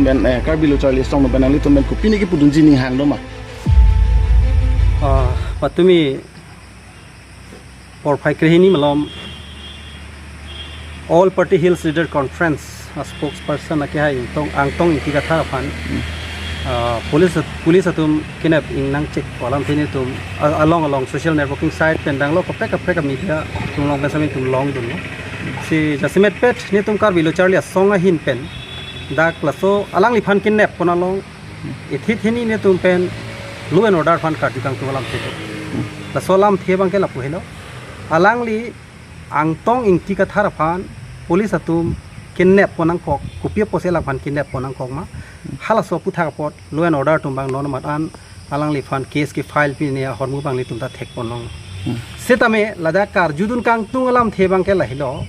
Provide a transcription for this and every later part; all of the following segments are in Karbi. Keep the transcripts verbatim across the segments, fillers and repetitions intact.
Ben, eh, Karbi Lo Charli Asong pen nanglitum pen kopine kepudunji ning hang doma? Ah, patumi porphai krehini malom All Party Hills Leader Conference a spokesperson akehai Angtong, Angtong Ingti Kathar aphan, ah, police, police atum kinep ingnang chek alamthe netum a-, along along social networking site pen danglo, kaprek kaprek media atum along pen sami tum longdunlo. Si jasemet pet netum Karbi Lo Charli Asong ahin pen dak laso alangliphan kinep pon along ithit hini netum pen law and order aphan karju kangtung alamthe do. Laso alamthe abangke lapu helo. Alangli Angtong Ingti Kathar aphan police atum kinep pon nangkok, kopi apotsi alangphan kinep pon nangkok ma? Halaso aphuthak apot law and order atum abang non mat an alangliphan case ke-file pine ahormu abang netum ta thek pon long. Hmm. Setame ladak karjudun kangtung alamthe abangke lahelo.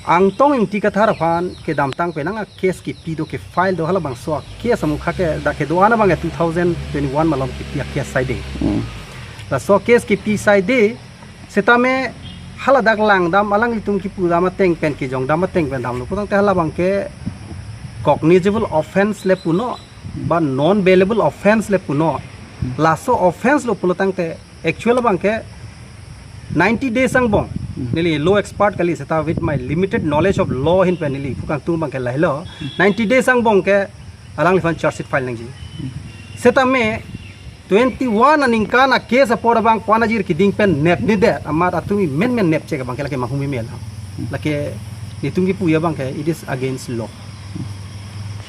Angtong Ingti Kathar aphan kedamtang penang a case kepi do, ke-file do, halabangso a case amukha ke dak kedo-an abangke two thousand twenty-one malom kepi a case saide. Hmm. Laso case kepi saide, setame haladak langdam alanglitum kipudam ateng pen, kejongdam ateng pen damlo putangte halabangke cognizable offence le punon, ba non bailable offence le punon. Laso offence lo pulotangte actual abangke ninety days angbong. Hmm. Neli law expert kali seta, with my limited knowledge of law ahin pen neli pu kangtung abangke lahelo. Ninety days angbong ke alangliphan charge sheet file nangji. Hmm. Setame twenty-one aningkan a case apor abang ko-an ajir keding pen nepnedet amat atum menmen nep chek abangke lake mahumi mel. Hmm. Lake netum kipuji abangke it is against law.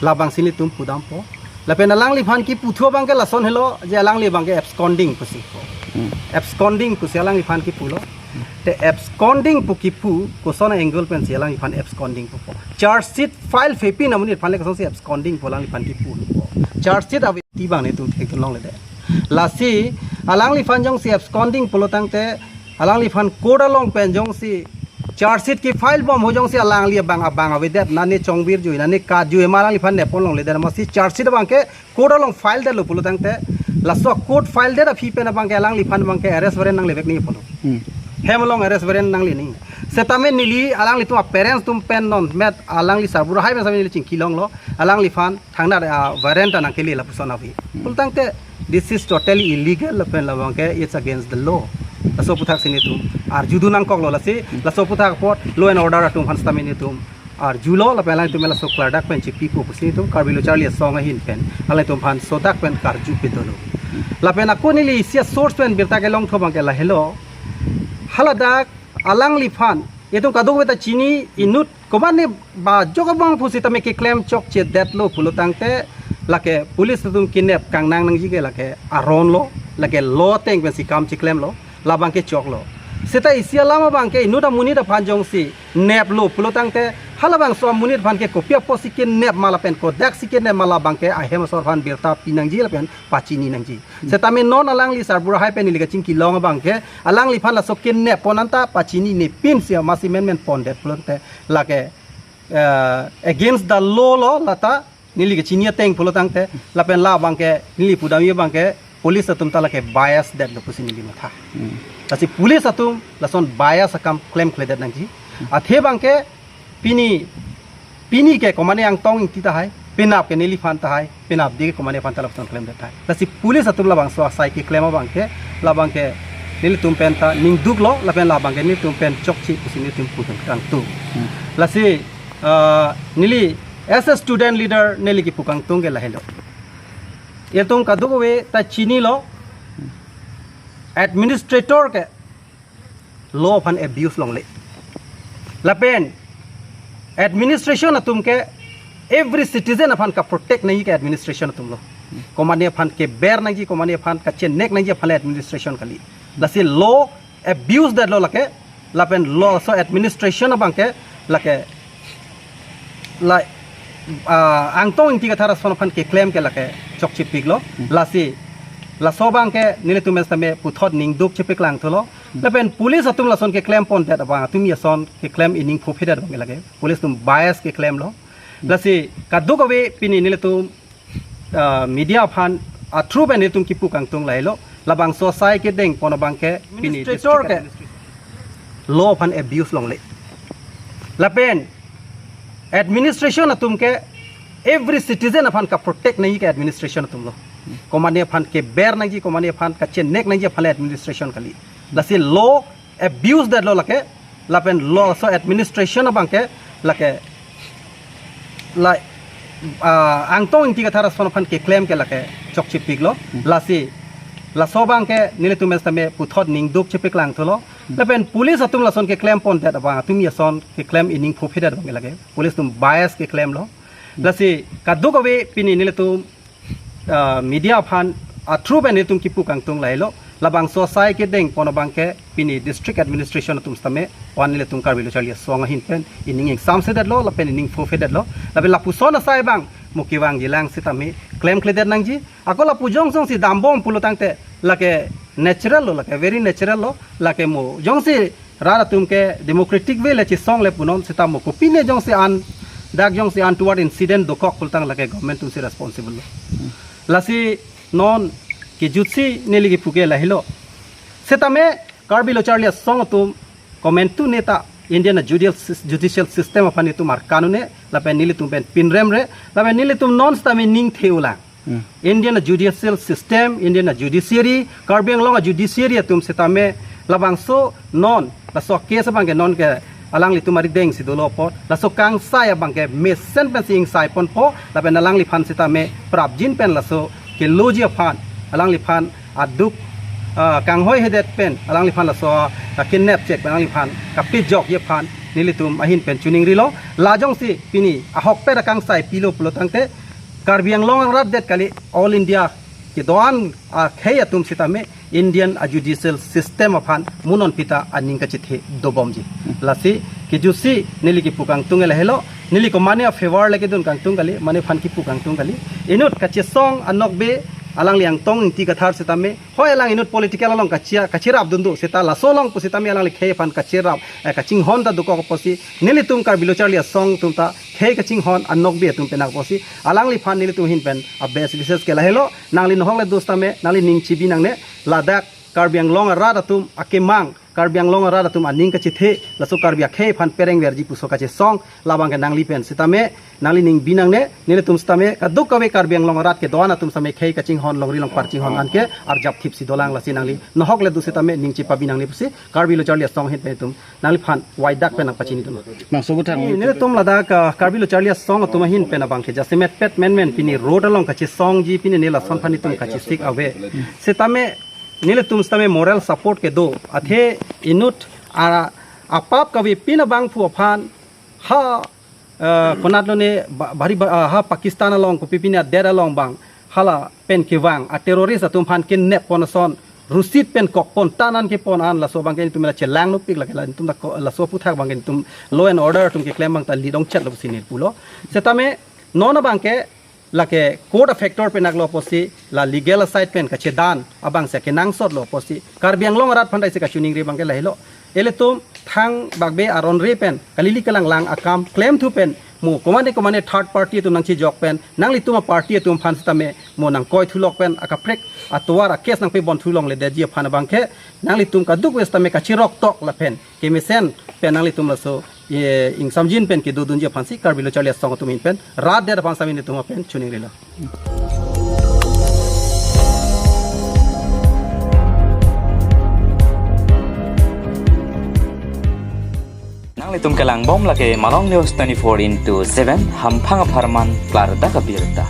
Labangsi netum pudampo. Lapen alangliphan kipu thu abangke lason helo, je alangli abangke absconding pusi po. Hmm. Absconding pusi alangliphan kipulo. Te absconding pu kipu koson angle pensi alangliphan absconding pupo? Charge sheet file pepin amonit aphan le kosonsi absconding pu alangliphan kipupo? Charge sheet ave ti abang netum theklongledet. Lasi alangliphan jongsi absconding pulotangte alangliphan court along pen jongsi charge sheet ke-file bom ho jongsi alangli abang abang avedet, nane chongbirjui, nane katjui ma alangliphan nep pon longledet, amatsi charge sheet abangke court along file detlo pulotangte, laso court file det aphi pen abangke alangliphan abangke arrest warrant nanglevek nangji pulo. Hmm. Hem along arrest warrant nangli nangji. Setame neli alanglitum a-parents atum pen non met alangli sarbura hai pen sami neli chingkilonglo, alangliphan thangnat a warrant ta nangkele lapuson ave. Hmm. Pulotangte this is totally illegal lapen labangke it's against the law. Laso aphuthaksi netum arjudun nangkoklo lasi, hmm, laso aphuthak apot law and order atum aphan setame netum arjulo lapen alangtum laso klardak pen chepipo pusi netum Karbi Lo Charli Asong ahin pen alangtum aphan sodak pen karju pedolo. Lapen ako neli isi a-source pen birta kelongthu abangke lahelo. Haladak alangliphan, itum kadokave ta chini, inut komane ba jok abang pusitame keklem chokchedetlo pulotangte lake police atum kinep kangnang nangji ke lake aron lo, lake law ateng pensi kam cheklemlo, labangke choklo. Seta isi alam abangke inut amonit aphan jongsi neplo pulotangte halabangso amonit aphan ke kopi apotsi kenep ma lapen kodaksi kenep ma labangke ahem asor aphan birta pi nangji lapen pachini nangji. Setame non alangli sarbura hai pen neli kachingkilong abangke alangliphan laso kenep pon anta pachinine pinsi amatsi menmen pondet pulotangte lake, eh, against the law lo, lata neli kachini ateng pulotangte lapen labangke neli pudamji abangke police atum ta lake bias detlo pusi neli matha. Hmm. Lasi police atum lason bias akam klemkledet nangji. Hmm. Athe abangke pini, pini ke komane Angtong Ingti tahai, penap ke neliphan tahai, penap di ke komane aphan ta lapuson klemdet tahai. Lasi police atum labangso asai keklem abangke, labangke nelitum pen ta ningduklo, lapen labangke nelitum pen chokche pusi nelitum pu kangtung. Hmm. Lasi, ah, neli as a student leader neli kipu kangtung ke lahelo. Itum kadokave ta chinilo, administrator ke law aphan abuse longle. Lapen administration atum ke every citizen aphan kaprotect nangji ke administration atum lo. Komane aphan keber nangji, komane aphan kachenek nangji aphan le administration kali. Lasi law abuse detlo lake, lapen laso administration abangke lake la, ah, Angtong Ingti Kathar ason aphan keklem ke lake chokchepiklo. Hmm. Lasi laso abangke nelitum setame puthot ningduk chepiklangthulo. Hmm. Lapen police atum lason keklem pondet abang atum ason keklem ining phuphidet abang lake police atum bias keklemlo. Hmm. Lasi kadokave pini nelitum, ah, media aphan a-through pen nelitum kipu kangtung lahelo, labangso asai kedeng pon abangke pini administrator district ke administration law aphan abuse longle. Lapen administration atum ke every citizen aphan kaprotect nangji ke administration atumlo. Komane aphan keber nangji, komane aphan kachenek nangji aphan le administration kali. Lasi law abuse detlo lake, lapen laso administration abangke lake la, ah, Angtong Ingti Kathar ason aphan keklem ke lake chokchepiklo. Lasi laso abangke nelitum sitame puthot ningduk chepiklangthulo. Lapen police atum lason keklem pondet abang, atum ason keklem ining phuphedet abang lake police atum bias keklemlo. Lasi kadokave pini nelitum, ah, media aphan a-through pen nelitum kipu kangtung lahelo. Labangso asai kedeng pon abangke pini district administration atum sitame wan nelitum Karbi Lo Charli Asong ahin pen ining ingsamsedetlo lapen ining phuphedet lo. Lapen lapuson asai abang mo kevangjilang sitame klemkledet nangji. Ako lapu jongsi dambom pulo tangte lake natural lo, lake very natural lo, lake mo jongsi rat atum ke democratic way le chesong le punon sita mo kopine jongsi an, dak jongsi untoward incident dokok pulotang lake government atumsi responsible lo. Lasi non kejutsi neli kipu ke lahelo. Sitame Karbi Lo Charli Asong atum komantu neta Indian judicial sys-, judicial system aphan itum arkan un-e, lapen nelitum pen pinrem re, lapen nelitum non sitame ning the-ulang. Indian judicial system, Indian judiciary, Karbi Anglong judiciary atum sitame labangso non, laso case abangke non ke alanglitum arideng si dolo apot, laso kangsai abangke mesen pensi ingsai ponpo, lapen alangliphan sitame prapjin pen laso keloji aphan, alangliphan aduk, ah, kanghoi hedet pen, alangliphan laso, ah, kidnap chek pen, alangliphan kapejokji aphan, nelitum ahin pen choningrilo. La jongsi pini ahokpet akangsai pilo pulo tangte, Karbi Anglong arat det kali, all India kedo-an akhei atum sitame Indian judicial system aphan mo non pita aning kachethe dobomji. Lasi kejutsi neli kipu kangtung lahelo, neli komane a-favor le kedun kangtung kali, mane aphan kipu kangtung kali. Inut kachesong anokbe alangli Angtong Ingti Kathar sitame, hoi alang inut political along kachia, kachirap dundu sita laso along pusitame alangli khei aphan kachirap, eh, kachinghon ta dokok apotsi, nelitum Karbi Lo Charli Asong atum ta khei kachinghon anokbe atum pen apotsi, alangliphan nelitum ahin pen a-best wishes ke lahelo. Nangli nohok le do sitame, nangli ning chibi nangne, ladak Karbi Anglong arat atum akemang, Karbi Anglong arat atum aning kachethe, laso Karbi akhei aphan perengverji puso kachesong, labangke nangli pen sitame, nangli ning bi nangne, nelitum sitame, kadokave Karbi Anglong arat kedo-an atum sitame khei kachinghon, longri longpar chinghon anke arjap thipsi dolang. Lasi nangli nohok le do sitame ning chepabi nangne pusi, Karbi Lo Charli Asong ahin pen itum nangliphan waidak pen nangpachini dun. Bangso aputhak nelitum ladak, ah, Karbi Lo Charli Asong atum ahin pen abangke jasemet pet menmen pini road along kachesongji, pini ne lason aphan itum kachesik ave. Sitame nelitum sitame moral support kedo. Athe inut a, apap kave pin abangphu aphan ha, eh, konatlo ne ba-, bari ba-, ah, ha Pakistan along kopi pini adet along abang hala pen kevang a-terrorist atum aphan kidnap pon ason, rusit pen kokpon, tanan kepon an, laso abangke itum la chelang nopik lake, la itum ta ko-, laso aputhak abangke itum law and order atum keklem abang ta lidong chetlo pusi neli pulo. Sitame non abangke lake court a-factor pen aklo apotsi, la legal side pen kachedan abangsi kenangsotlo apotsi, Karbi Anglong arat aphan ta isi kachiningri abangke lahelo. Ilitum thangbakbe aron re pen, kalili kalanglang akam klemthu pen, mo komane komane third party atum nangchejok pen, nanglitum a-party atum aphan sitame mo nangkoithulok pen, akaprek atovar a-case nangpebonthulongledetji aphan abangke, nanglitum kadokave sitame kachiroktok lapen kemesen pen nanglitum laso, eh, ingsamjin pen kedodunji aphansi Karbi Lo Charli Asong atum ahin pen, rat det aphan sitame nelitum pen choningrilo. Nanglitum kelangbom lake Malong News twenty-four into seven, hamphang apharman klardak abirta.